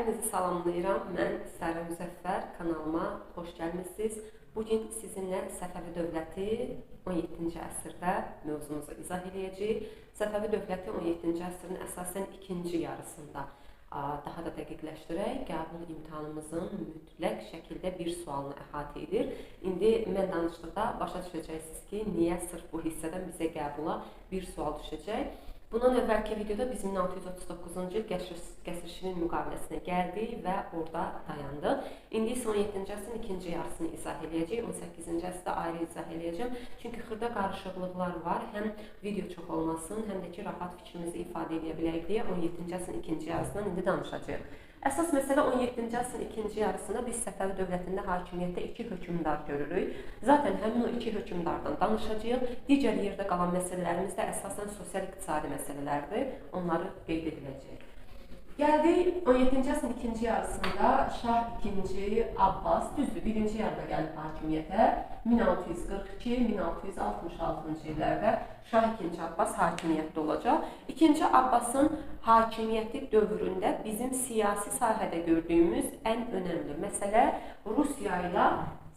Hər birinizi salamlayıram. Mən Sərə Müzəffər, kanalıma xoş gəlmisiniz. Bugün sizinlə Səfəvi dövləti 17-ci əsrdə mövzumuzu izah edəcəyik. Səfəvi dövləti 17-ci əsrin əsasən ikinci yarısında, daha da dəqiqləşdirək, qəbul imtahanımızın mütləq şəkildə bir sualını əhatə edir. İndi mən danışdıqda başa düşəcəksiniz ki, niyə sırf bu hissədən bizə qəbula bir sual düşəcək. Bundan əvvəlki videoda biz 1639-cu il Qəsrşirin müqaviləsinə gəldik və orada dayandıq. İndi isə 17-ci əsrin ikinci yarısını izah eləyəcəyik, 18-ci əsrdə ayrı izah eləyəcəm. Çünki xırda qarışıqlıqlar var, həm video çox olmasın, həm də ki, rahat fikrimizi ifadə edə bilək deyə 17-ci əsrin ikinci yarısından indi danışacağıq. Əsas məsələ 17-ci əsrin ikinci yarısında biz Səfəvi dövlətində hakimiyyətdə iki hökmdar görürük. Zaten həmin o iki hökmdardan danışacağıq. Digər yerdə qalan məsələlərimiz də əsasən sosial-iqtisadi məsələlərdir. Onları qeyd ediləcək. Gəldik 17-ci əsrin ikinci yarısında Şah II Abbas, düzdür, birinci yarıda gəlib hakimiyyətə. 1642-1666-cı illərdə Şah II Abbas hakimiyyətdə olacaq. İkinci Abbasın hakimiyyəti dövründə bizim siyasi sahədə gördüyümüz ən önəmli məsələ Rusiya ilə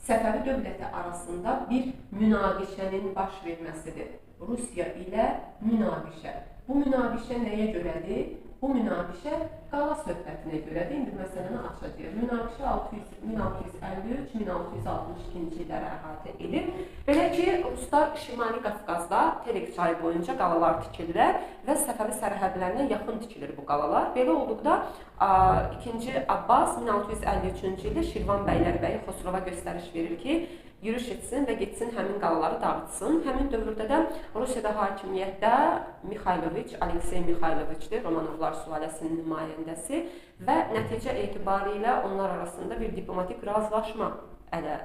Səfəvi dövləti arasında bir münaqişənin baş verməsidir. Rusiya ilə münaqişə. Bu münaqişə nəyə görədir? Bu münaqişə qala söhbətinə görədir. İndi məsələni açacağıq. Münaqişə 1653-1662-ci illəri əhatə edir. Belə ki, Ruslar Şimali Qafqazda Terek çayı boyunca qalalar tikirlər və Səfəvi sərhədlərinə yaxın tikilir bu qalalar. Belə olduqda 2-ci Abbas 1653-cü ildə Şirvan bəylərbəyi Xosrova göstəriş verir ki, yürüş etsin və getsin həmin qalaları dağıtsın. Həmin dövrdə də Rusiyada hakimiyyətdə Mixayloviç, Aleksey Mixayloviçdir, Romanovlar sülaləsinin nümayəndəsi və nəticə etibarilə onlar arasında bir diplomatik razılaşma ələ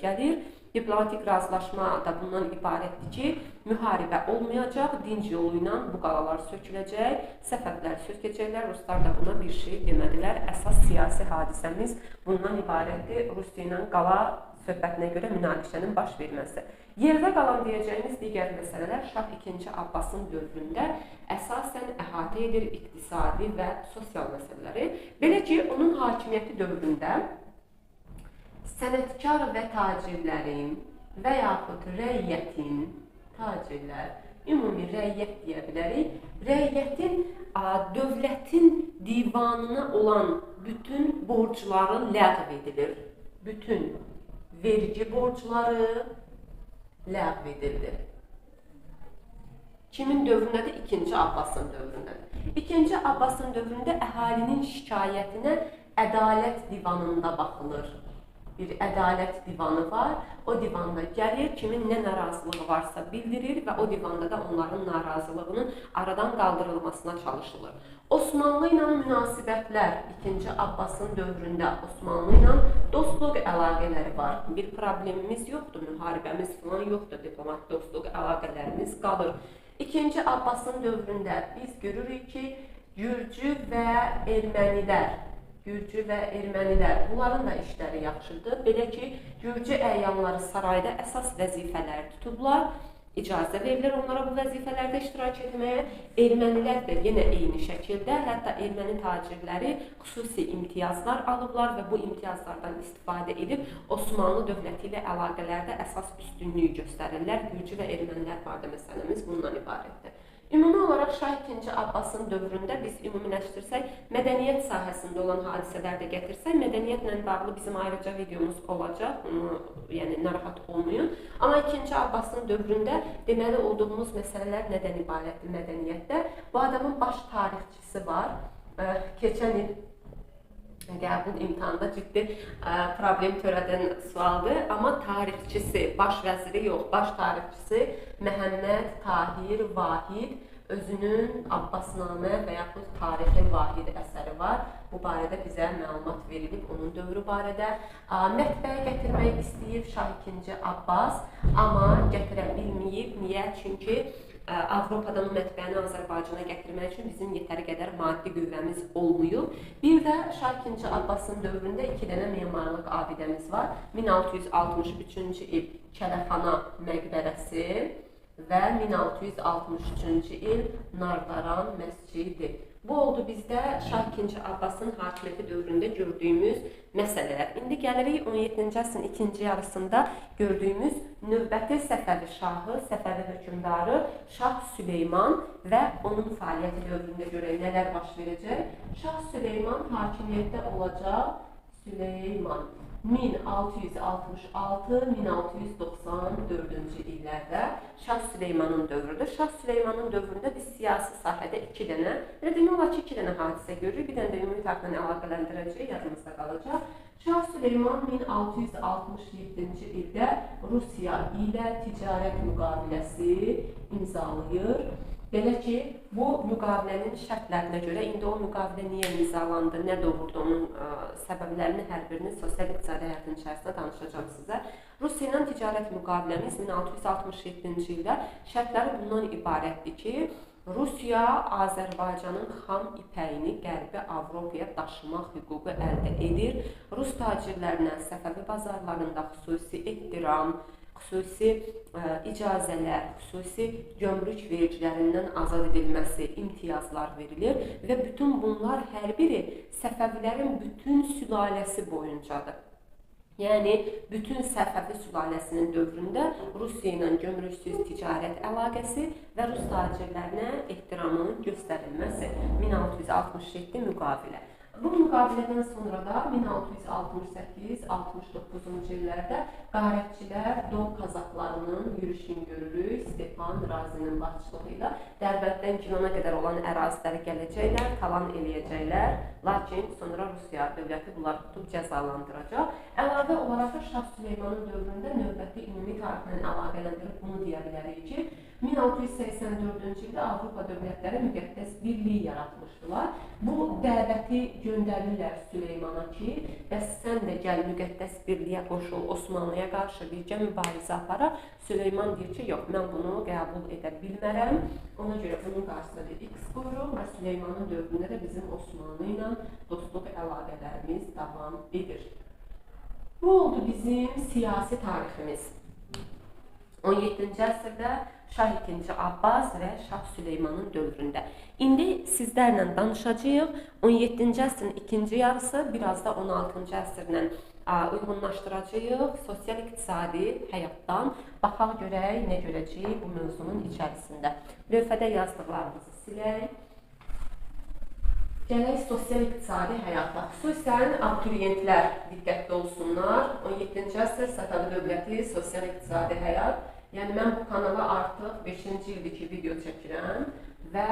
gəlir. Diplomatik razılaşma da bundan ibarətdir ki, müharibə olmayacaq, dinc yolu ilə bu qalalar söküləcək, Səfəvilər sökəcəklər, Ruslar da buna bir şey demədilər. Əsas siyasi hadisəmiz bundan ibarətdir, Rusiya ilə qala söhbətinə görə münaqişənin baş verməsi. Yerdə qalan deyəcəyimiz digər məsələlər Şah II Abbasın dövründə əsasən əhatə edir iqtisadi və sosial məsələləri. Belə ki, onun hakimiyyəti dövründə sənətkar və tacirlərin və yaxud rəiyyətin, tacirlər, ümumi rəiyyət deyə bilərik, rəiyyətin dövlətin divanına olan bütün borcları ləğv edilir. Bütün vergi borcları ləğv edildi. Kimin dövründədir? İkinci Abbasın dövründədir. İkinci Abbasın dövründə əhalinin şikayətinə ədalət divanında baxılır. Bir ədalət divanı var. O divanda gəlir, kimin nə narazılığı varsa bildirir və o divanda da onların narazılığının aradan qaldırılmasına çalışılır. Osmanlı ilə münasibətlər İkinci Abbasın dövründə Osmanlı ilə dostluq əlaqələri var. Bir problemimiz yoxdur, müharibəmiz falan yoxdur, diplomat dostluq əlaqələrimiz qalır. İkinci Abbasın dövründə biz görürük ki, Gürcü və ermənilər, bunların da işləri yaxşıdır. Belə ki, Gürcü əyanları sarayda əsas vəzifələr tutublar, icazə verilir onlara bu vəzifələrdə iştirak etməyə. Ermənilər də yenə eyni şəkildə, hətta erməni tacirləri xüsusi imtiyazlar alıblar və bu imtiyazlardan istifadə edib Osmanlı dövləti ilə əlaqələrdə əsas üstünlüyü göstərirlər. Gürcü və ermənilər barədə məsələmiz bundan ibarətdir. Ümumi olaraq Şah II Abbasın dövründə biz ümumiləşdirsək, mədəniyyət sahəsində olan hadisələr də gətirsək, mədəniyyətlə bağlı bizim ayrıca videomuz olacaq, bunu, yəni narahat olmayın. Amma II Abbasın dövründə deməli olduğumuz məsələlər nədən ibarətdir mədəniyyətdə? Bu adamın baş tarixçisi var. Keçən il qəbul imtahanında ciddi problem törədən sualdır. Amma tarixçisi, baş vəziri yox, baş tarixçisi Məhəmməd Tahir Vahid özünün Abbasnamə və yaxud Tarixi Vahid əsəri var. Bu barədə bizə məlumat verilib onun dövrü barədə. Mətbəə gətirmək istəyib Şah II Abbas, amma gətirə bilməyib. Niyə? Çünki Avropadan o mətbəəni Azərbaycana gətirmək üçün bizim yetəri qədər maddi qüvvəmiz olmayıb. Bir də Şah II Abbasın dövründə iki dənə memarlıq abidəmiz var. 1663-cü il Kələxana məqbərəsi və 1663-cü il Nardaran məscidi. Bu oldu bizdə Şah II Abbasın hakimiyyəti dövründə gördüyümüz məsələlər. İndi gəlirik 17-ci əsrin ikinci yarısında gördüyümüz növbəti Səfəvi şahı, Səfəvi hökmdarı Şah Süleyman və onun fəaliyyəti dövründə görək nələr baş verəcək. Şah Süleyman hakimiyyətdə olacaq. Süleyman 1666-1694-cü illərdə Şah Süleymanın dövrüdür. Şah Süleymanın dövründə biz siyasi sahədə iki dənə, elə demək olar ki, iki dənə hadisə görürük. Bir dənə də ümumi tarixlə əlaqələndirəcək, yadımızda qalacaq. Şah Süleyman 1667-ci ildə Rusiya ilə ticarət müqaviləsi imzalayır. Belə ki, bu müqavilənin şərtlərinə görə, indi o müqavilə niyə imzalandı, nə doğurdu, onun səbəblərini hər birini sosial-iqtisadi həyatın içərisində danışacağam sizə. Rusiya ilə ticarət müqaviləmiz 1667-ci ildə şərtləri bundan ibarətdir ki, Rusiya Azərbaycanın xam ipəyini Qərbi Avropaya daşımaq hüququ əldə edir. Rus tacirlərinə Səfəvi bazarlarında xüsusi ehtiram, xüsusi icazələr, xüsusi gömrük vergilərindən azad edilməsi, imtiyazlar verilir və bütün bunlar hər biri Səfəvilərin bütün sülaləsi boyuncadır. Yəni, bütün Səfəvi sülaləsinin dövründə Rusiya ilə gömrüksüz ticarət əlaqəsi və Rus tacirlərinə ehtiramın göstərilməsi 1667 müqavilə. Bu müqavilədən sonra da 1668-69-cu illərdə qarətçilər Don kazaklarının yürüşünü görürük. Stepan Razinin başçılığı ilə Dərbənddən Gilana qədər olan əraziləri gələcəklər, talan eləyəcəklər. Lakin sonra Rusiya dövləti bunları tutub cəzalandıracaq. Əlavə olaraq da Şah Süleymanın dövründə növbəti ümumi tarixlə əlaqələndirib bunu deyə bilərik ki, 1684-cü ildə Avropa dövlətləri müqəddəs birliyi yaratmışdılar. Bu dəvəti göndərirlər Süleymana ki, bəs sən də gəl müqəddəs birliyə qoşul, Osmanlıya qarşı bircə mübarizə aparaq. Süleyman deyir ki, yox, mən bunu qəbul edə bilmərəm. Ona görə bunun qarşısına bir X qoyuruq və Süleymanın dövründə də bizim Osmanlı ilə dostluq əlaqələrimiz davam edir. Bu oldu bizim siyasi tariximiz. 17-ci əsrdə Şah II Abbas və Şah Süleymanın dövründə. İndi sizlərlə danışacağıq. 17-ci əsrin ikinci yarısı, biraz da 16-cı əsrlə uyğunlaşdıracağıq sosial-iqtisadi həyatdan. Baxaq görək, nə görəcəyik bu mövzunun içərisində. Lövhədə yazdıqlarımızı silək. Gələk sosial-iqtisadi həyata. Xüsusən abituriyentlər diqqətli olsunlar. 17-ci əsr Səfəvi dövləti, sosial-iqtisadi həyat. Yəni, mən bu kanala artıq 5-ci ildir ki, video çəkirəm və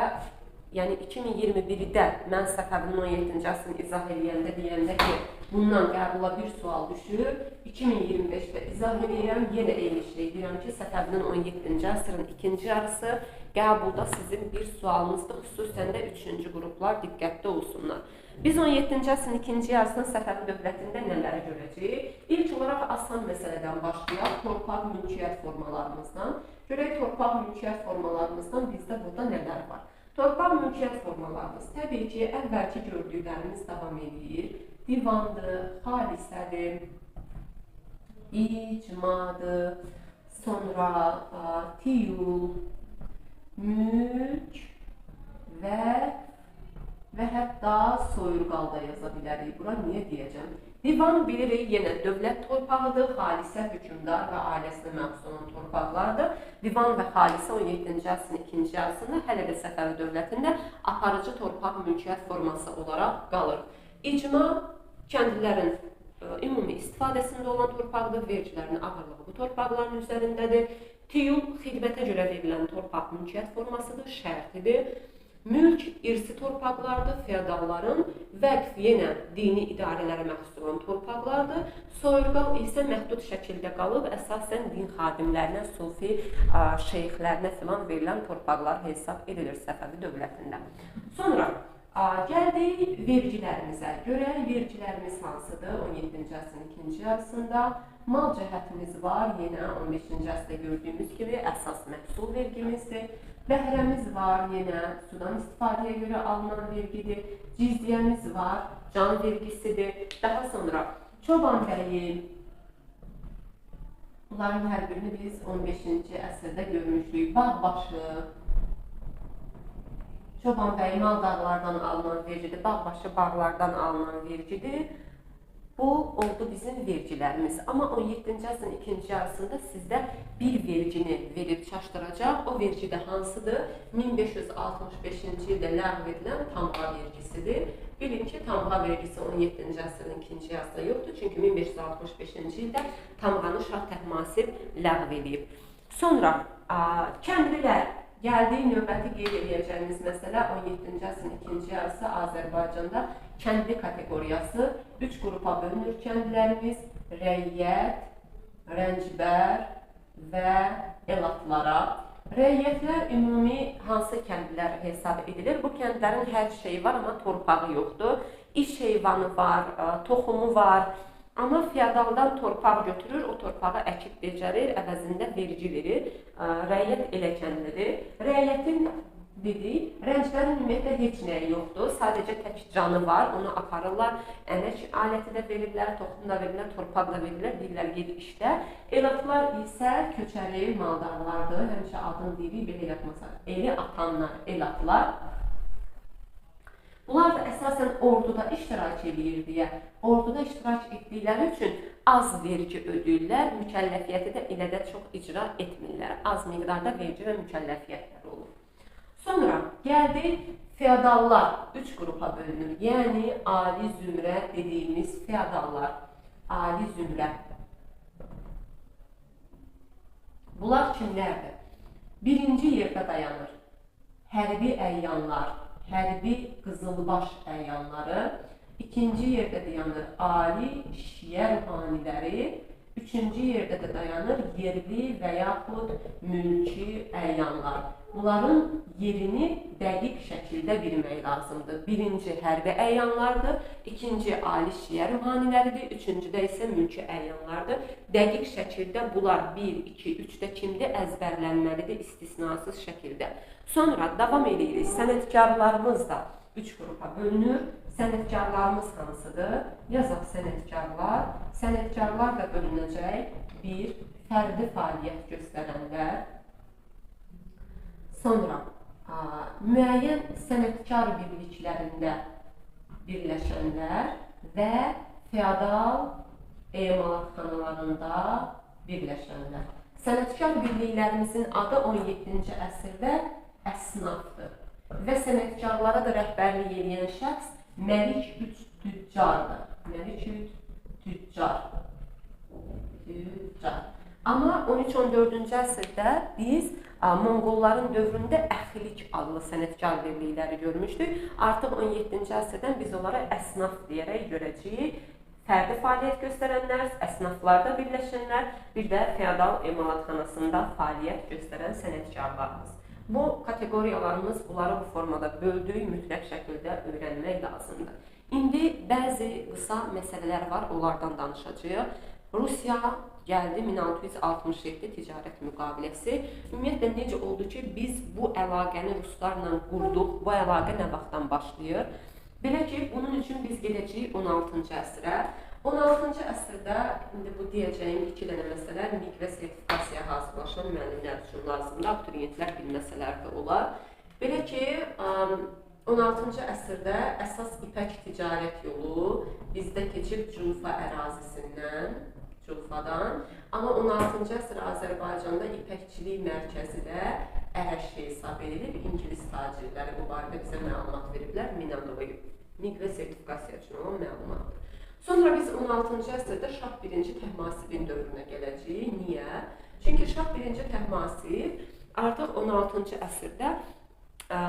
yəni 2021-də mən Səfəvinin 17-ci əsrini izah eləyəndə deyəndə ki, bundan qəbula bir sual düşür, 2025-də izah eləyirəm, yenə eyni şey deyirəm ki, Səfəvinin 17-ci əsrin ikinci yarısı qəbulda sizin bir sualınızdır, xüsusən də 3-cü qruplar diqqətli olsunlar. Biz 17-ci əsrin ikinci yarısının Səfəvi dövlətində nələri görəcəyik? İlk olaraq asan məsələdən başlayaq, torpaq mülkiyyət formalarımızdan. Görək, torpaq mülkiyyət formalarımızdan bizdə burada nələr var? Torpaq mülkiyyət formalarımız təbii ki, əvvəlki gördüklərimiz davam edir. Divandır, xalisədir, icmadır, sonra tiyul, mülk və hətta soyurqal da yaza bilərik. Bura niyə deyəcəm? Divan bilirik, yenə dövlət torpağıdır, xalisə hökmdar və ailəsinə məxsus olan torpaqlardır. Divan və xalisə 17-ci əsrin ikinci yarısında hələ də Səfəvi dövlətində aparıcı torpaq mülkiyyət forması olaraq qalır. İcma kəndlilərin ümumi istifadəsində olan torpaqdır, vergilərin ağırlığı bu torpaqların üzərindədir. Tiyul xidmətə görə verilən torpaq mülkiyyət formasıdır, şərtidir. Mülk irsi torpaqlardır, feodalların, vəqf yenə dini idarələrə məxsus olan torpaqlardır. Soyurqal isə məhdud şəkildə qalıb, əsasən din xadimlərinə, sufi şeyxlərinə filan verilən torpaqlar hesab edilir Səfəvi dövlətində. Sonra gəldik vergilərimizə. Görək, vergilərimiz hansıdır? 17-ci əsrin ikinci yarısında mal cəhətimiz var, yenə 15-ci əsrdə gördüyümüz kimi əsas məhsul vergimizdir. Bəhrəmiz var, yenə sudan istifadəyə görə alınan vergidir. Ciziyyəmiz var, can vergisidir. Daha sonra çoban bəyi, bunların hər birini biz 15-ci əsrdə görmüşdük. Bağbaşı, Çobanbəyi maldarlardan alınan vergidir, bağbaşı bağlardan alınan vergidir. Bu oldu bizim vergilərimiz. Amma 17-ci əsrin ikinci yarısında sizdə bir vergini verib çaşdıracaq. O vergi də hansıdır? 1565-ci ildə ləğv edilən tamğa vergisidir. Bilin ki, tamğa vergisi 17-ci əsrin ikinci yarısında yoxdur. Çünki 1565-ci ildə tamğanı Şah Təhmasib ləğv edib. Sonra kəndlilər. Gəldiyi növbəti qeyd edəcəyimiz məsələ 17-ci əsrin ikinci yarısı Azərbaycanda kəndli kateqoriyası 3 qrupa bölünür kəndlilərimiz: rəiyyət, rəncbər və elatlara. Rəiyyətlər ümumi hansı kəndlilər hesab edilir? Bu kəndlərin hər şeyi var, amma torpağı yoxdur. İş heyvanı var, toxumu var. Amma feodaldan torpaq götürür, o torpağı əkib becərir, əvəzində vergi verir. Rəiyyət elə kəndlidir. Rəiyyətin dedik, rənclərin ümumiyyətlə heç nəyi yoxdur. Sadəcə tək canı var, onu aparırlar. Əmək aləti də verirlər, toxum da verirlər, torpaq da verirlər, deyirlər ged işlə. Elatlar isə köçəri maldarlardır. Həmişə adını deyirik, belə yapmasaq. Eli atanlar, elatlar. Bunlar da əsasən orduda iştirak eləyir deyə, orduda iştirak etdikləri üçün az vergi ödəyirlər, mükəlləfiyyəti də elə də çox icra etmirlər. Az miqdarda vergi və mükəlləfiyyətlər olur. Sonra gəldi feodallar 3 qrupa bölünür. Yəni ali zümrə dediyimiz feodallar, ali zümrə. Bunlar kimlərdir? Birinci yerdə dayanır hərbi əyanlar, hərbi qızılbaş əyanları, ikinci yerdə dayanır ali şiə ruhaniləri, üçüncü yerdə də dayanır yerli və yaxud mülki əyanlar. Bunların yerini dəqiq şəkildə bilmək lazımdır. Birinci hərbi əyanlardır, ikinci ali şiə ruhaniləridir, üçüncüdə isə mülki əyanlardır. Dəqiq şəkildə bunlar 1, 2, 3-də kimdir? Əzbərlənməlidir istisnasız şəkildə. Sonra davam edirik. Sənətkarlarımız da 3 qrupa bölünür. Sənətkarlarımız hansıdır? Yazaq sənətkarlar. Sənətkarlar da bölünəcək. 1. Fərdi fəaliyyət göstərənlər. Sonra müəyyən sənətkar birliklərində birləşənlər və feodal emalatxanalarında birləşənlər. Sənətkar birliklərimizin adı 17-ci əsrdə əsnafdır və sənətkarlara da rəhbərlik edən şəxs Məlik Üç Tüccardır. Məlik Üç Tüccar. Tüccar. Amma 13-14-cü əsrdə biz Monqolların dövründə Əxlik adlı sənətkar birlikləri görmüşdük. Artıq 17-ci əsrdən biz onlara əsnaf deyərək görəcəyik. Fərdi fəaliyyət göstərənlər, əsnaflarda birləşənlər, bir də feodal emalatxanasında fəaliyyət göstərən sənətkarlarımız. Bu kateqoriyalarımız, bunları bu formada böldük, mütləq şəkildə öyrənmək lazımdır. İndi bəzi qısa məsələlər var, onlardan danışacağıq. Rusiya gəldi 1667 ticarət müqaviləsi. Ümumiyyətlə, necə oldu ki, biz bu əlaqəni ruslarla qurduq, bu əlaqə nə vaxtdan başlayır? Belə ki, bunun üçün biz gedəcəyik 16-cı əsrə. 16-cı əsrdə, indi bu deyəcəyim iki dənə məsələ MİQ və sertifikasiyaya hazırlaşan müəllimlər üçün lazımdır, abituriyentlər bilməsələr də olar. Belə ki, 16-cı əsrdə əsas ipək ticarət yolu bizdə keçib Culfa ərazisindən, Culfadan. Amma 16-cı əsr Azərbaycanda ipəkçilik mərkəzi də Ərəş hesab edilib. İngilis tacirləri bu barədə bizə məlumat veriblər, Minadoyu. MİQ və sertifikasiya üçün olan məlumatdır. Sonra biz 16-cı əsrdə Şah I Təhmasibin dövrünə gələcəyik. Niyə? Çünki Şah I Təhmasib artıq 16-cı əsrdə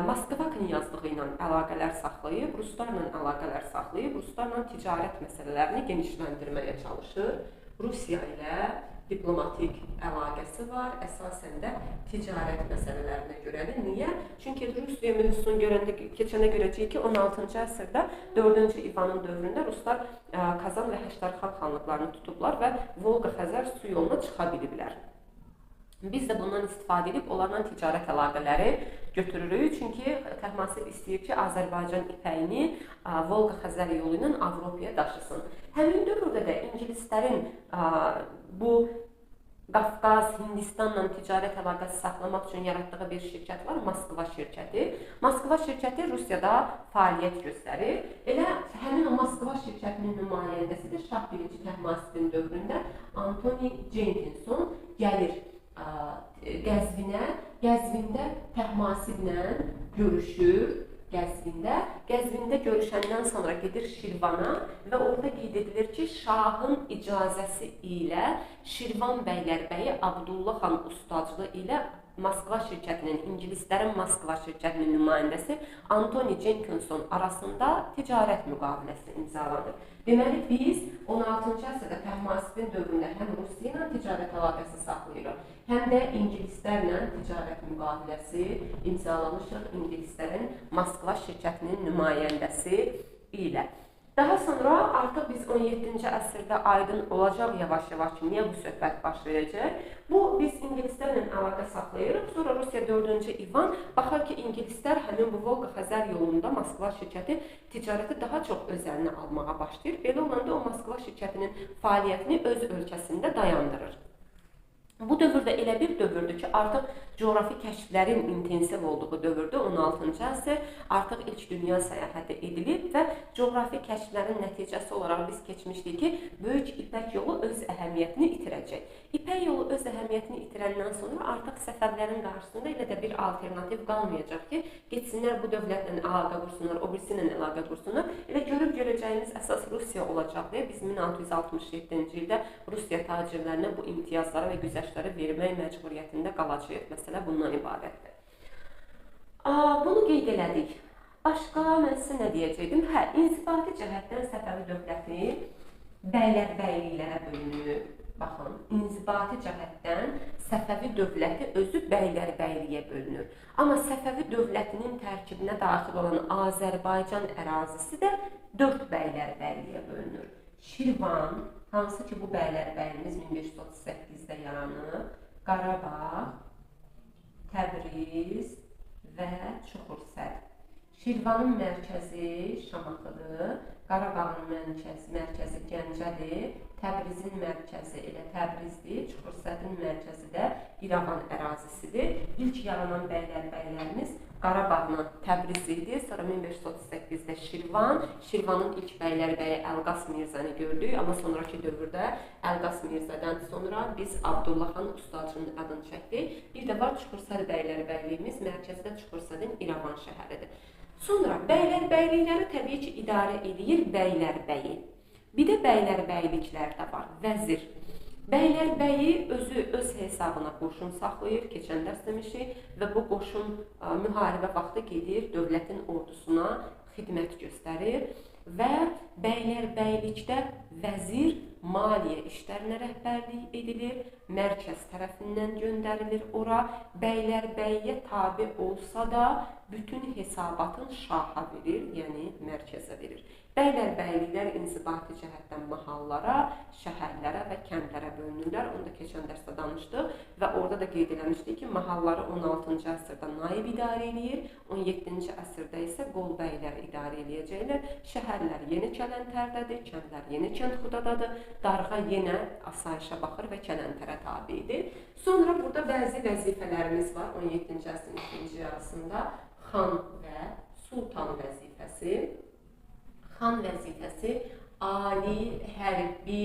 Moskva knyazlığı ilə əlaqələr saxlayıb, ruslarla əlaqələr saxlayıb, ruslarla ticarət məsələlərini genişləndirməyə çalışır. Rusiya ilə diplomatik əlaqəsi var, əsasən də ticarət məsələlərinə görədir. Niyə? Çünki Rusiya mövzusunu görəndə, keçəndə görəcəyik ki, 16-cı əsrdə 4-cü İvanın dövründə ruslar Kazan və Həştərxan xanlıqlarını tutublar və Volqa-Xəzər su yoluna çıxa biliblər. Biz də bundan istifadə edib onlarla ticarət əlaqələri götürürük. Çünki Təhmasib istəyir ki, Azərbaycan ipəyini Volqa-Xəzər yolu ilə Avropaya daşısın. Həmin dövrdə də ingilislərin bu Qafqaz, Hindistanla ticarət əlaqəsi saxlamaq üçün yaratdığı bir şirkət var, Moskva şirkəti. Moskva şirkəti Rusiyada fəaliyyət göstərir. Elə həmin o Moskva şirkətinin nümayəndəsi də Şah I Təhmasibin dövründə Antoni Jenkinson gəlir Qəzvinə. Qəzvində Təhmasiblə görüşür. Qəzvində görüşəndən sonra gedir Şirvana və orada qeyd edilir ki, şahın icazəsi ilə Şirvan bəylərbəyi Abdullah xan ustacılı ilə Moskva şirkətinin, ingilislərin Moskva şirkətinin nümayəndəsi Antoni Jenkinson arasında ticarət müqaviləsi imzalanır. Deməli, biz 16-cı əsrdə Təhmasibin dövründə həm Rusiya ilə ticarət əlaqəsi saxlayırıq, həm də ingilislərlə ticarət müqaviləsi imzalamışıq ingilislərin Moskva şirkətinin nümayəndəsi ilə. Daha sonra artıq biz 17-ci əsrdə aydın olacaq yavaş-yavaş ki, niyə bu söhbət baş verəcək? Bu, biz ingilislərlə əlaqə saxlayırıq. Sonra Rusiya 4-cü İvan baxar ki, ingilislər həmin bu Volqa-Xəzər yolunda Moskva şirkəti ticarəti daha çox öz əlinə almağa başlayır. Belə olanda o Moskva şirkətinin fəaliyyətini öz ölkəsində dayandırır. Bu dövrdə elə bir dövrdür ki, artıq coğrafi kəşflərin intensiv olduğu dövrdür, 16-cı əsr, artıq ilk dünya səyahəti edilib və coğrafi kəşflərin nəticəsi olaraq biz keçmişdik ki, Böyük İpək yolu öz əhəmiyyətini itirəcək. İpək yolu öz əhəmiyyətini itirəndən sonra artıq Səfəvilərin qarşısında elə də bir alternativ qalmayacaq ki, getsinlər bu dövlətlə əlaqə qursunlar, o birisi ilə əlaqə qursunlar. Elə görüb görəcəyimiz əsas Rusiya olacaq deyə biz 1667-ci ildə Rusiya tacirlərinə bu imtiyazları və güzəştləri vermək məcburiyyətində qalacaq. Məsələ bundan ibarətdir. Bunu qeyd elədik. Başqa mən sizə nə deyəcəkdim? Hə, inzibati cəhətdən Səfəvi dövləti bəylərbəyliklərə bölünür. Baxın, inzibati cəhətdən Səfəvi dövləti özü bəylərbəyliyə bölünür. Amma Səfəvi dövlətinin tərkibinə daxil olan Azərbaycan ərazisi də 4 bəylərbəyliyə bölünür. Şirvan, hansı ki bu bəylərbəyliyimiz 1538-də yaranıb, Qarabağ, Təbriz və Çuxursəd. Şirvanın mərkəzi Şamaxıdır, Qarabağın mərkəzi Gəncədir, Təbrizin mərkəzi elə Təbrizdir, Çuxursədin mərkəzi də İrəvan ərazisidir. İlk yaranan bəylərбəylərimiz Qarabağla Təbriz idi, sonra 1538-də Şirvan, Şirvanın ilk bəylərbəyi Əlqas Mirzəni gördük, amma sonraki dövrdə Əlqas Mirzədən sonra biz Abdullah xan Ustacının adını çəkdik. Bir də var Çuxursəd bəylərbəyliyimiz, mərkəzi də Çuxursədin İrəvan şəhəridir. Sonra bəylərbəylikləri təbii ki, idarə eləyir bəylərbəyi. Bir də bəylərbəyliklər də var, vəzir. Bəylərbəyi özü öz hesabına qoşun saxlayır, keçən dərs demişik və bu qoşun müharibə vaxtı gedir, dövlətin ordusuna xidmət göstərir və bəylərbəylikdə vəzir maliyyə işlərinə rəhbərlik edilir, mərkəz tərəfindən göndərilir ora. Bəylərbəyiyə tabi olsa da bütün hesabatın şaha verir, yəni mərkəzə verir. Bəylərbəyliklər inzibati cəhətdən mahallara, şəhərlərə və kəndlərə bölünürlər. Onu da keçən dərsdə danışdıq və orada da qeyd eləmişdik ki, mahalları 16-cı əsrdə naib idarə eləyir, 17-ci əsrdə isə qol bəyləri idarə eləyəcəklər. Şəhərlər yenə kələntərdədir, kəndlər yenə kəndxudadadır, darğa yenə asayişə baxır və kələntərə tabidir. Sonra burada bəzi vəzifələrimiz var 17-ci əsrin ikinci yarısında xan və sultan vəzifəsi. Xan vəzifəsi ali, hərbi,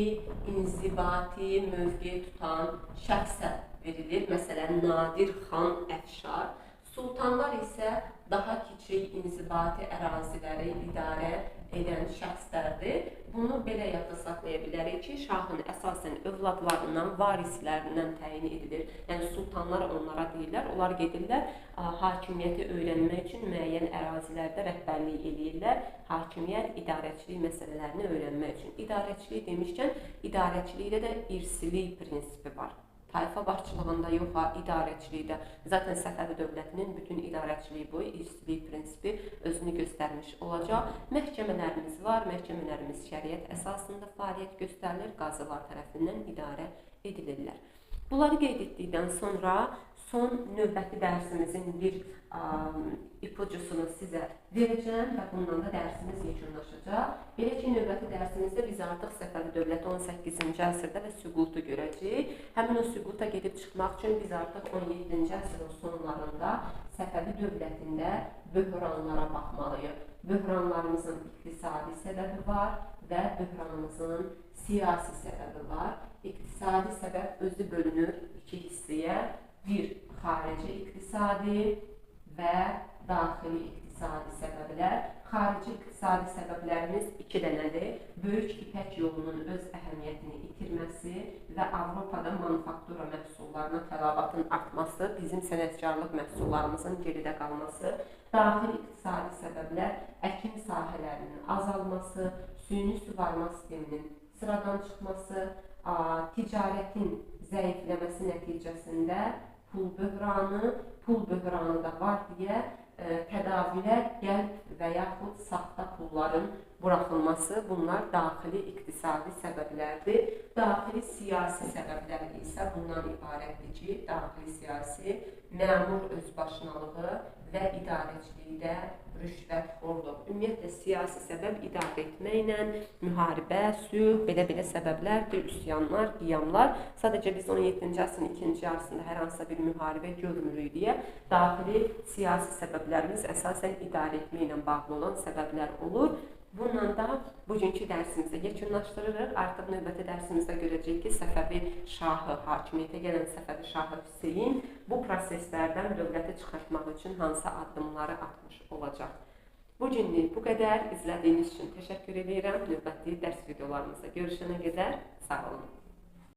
inzibati mövqe tutan şəxsə verilir. Məsələn, Nadir xan Əfşar. Sultanlar isə daha kiçik inzibati əraziləri idarə edən şəxslərdir. Bunu belə yadda saxlaya bilərik ki, şahın əsasən övladlarından, varislərindən təyin edilir. Yəni, sultanlar onlara deyirlər, onlar gedirlər hakimiyyəti öyrənmək üçün müəyyən ərazilərdə rəhbərlik eləyirlər. Hakimiyyət, idarəçilik məsələlərini öyrənmək üçün. İdarəçilik demişkən, idarəçilikdə də irsilik prinsipi var. Tayfa başçılığında yox, ha, idarəçilikdə. Zaten Səfəvi dövlətinin bütün idarəçiliyi boyu irsilik prinsipi özünü göstərmiş olacaq. Məhkəmələrimiz var, məhkəmələrimiz şəriət əsasında fəaliyyət göstərilir, qazılar tərəfindən idarə edilirlər. Bunları qeyd etdikdən sonra Son növbəti dərsimizin bir ipucusunu sizə verəcəm və bundan da dərsimiz yekunlaşacaq. Belə ki, növbəti dərsimizdə biz artıq Səfəvi dövləti 18-ci əsrdə və süqutu görəcəyik. Həmin o süquta gedib çıxmaq üçün biz artıq 17-ci əsrin sonlarında Səfəvi dövlətində böhranlara baxmalıyıq. Böhranlarımızın iqtisadi səbəbi var və böhranımızın siyasi səbəbi var. İqtisadi səbəb özü bölünür iki hissəyə. Bir, xarici iqtisadi və daxili iqtisadi səbəblər. Xarici iqtisadi səbəblərimiz iki dənədir. Böyük İpək yolunun öz əhəmiyyətini itirməsi və Avropada manufaktura məhsullarına tələbatın artması, bizim sənətkarlıq məhsullarımızın geridə qalması. Daxili iqtisadi səbəblər əkin sahələrinin azalması, süni suvarma sisteminin sıradan çıxması, ticarətin zəifləməsi nəticəsində pul böhranı da var deyə tədavülə qəlp və yaxud saxta pulların buraxılması, bunlar daxili iqtisadi səbəblərdir. Daxili siyasi səbəblər isə bundan ibarətdir ki, daxili siyasi məmur özbaşınalığı və idarəçilikdə rüşvətxorluq. Ümumiyyətlə, siyasi səbəb idarə etməklə, müharibə, sülh, belə-belə səbəblərdir, üsyanlar, qiyamlar. Sadəcə biz 17-ci əsrin ikinci yarısında hər hansısa bir müharibə görmürük deyə daxili siyasi səbəblərimiz əsasən idarə etməklə bağlı olan səbəblər olur. Bununla da bugünkü dərsimizə yekunlaşdırırıq. Artıq növbəti dərsimizdə görəcəyik ki, Səfəvi şahı, hakimiyyətə gələn Səfəvi şahı Hüseyn bu proseslərdən dövləti çıxartmaq üçün hansı addımları atmış olacaq. Bugünlük bu qədər. İzlədiyiniz üçün təşəkkür edirəm. Növbəti dərs videolarımızda görüşənə qədər sağ olun.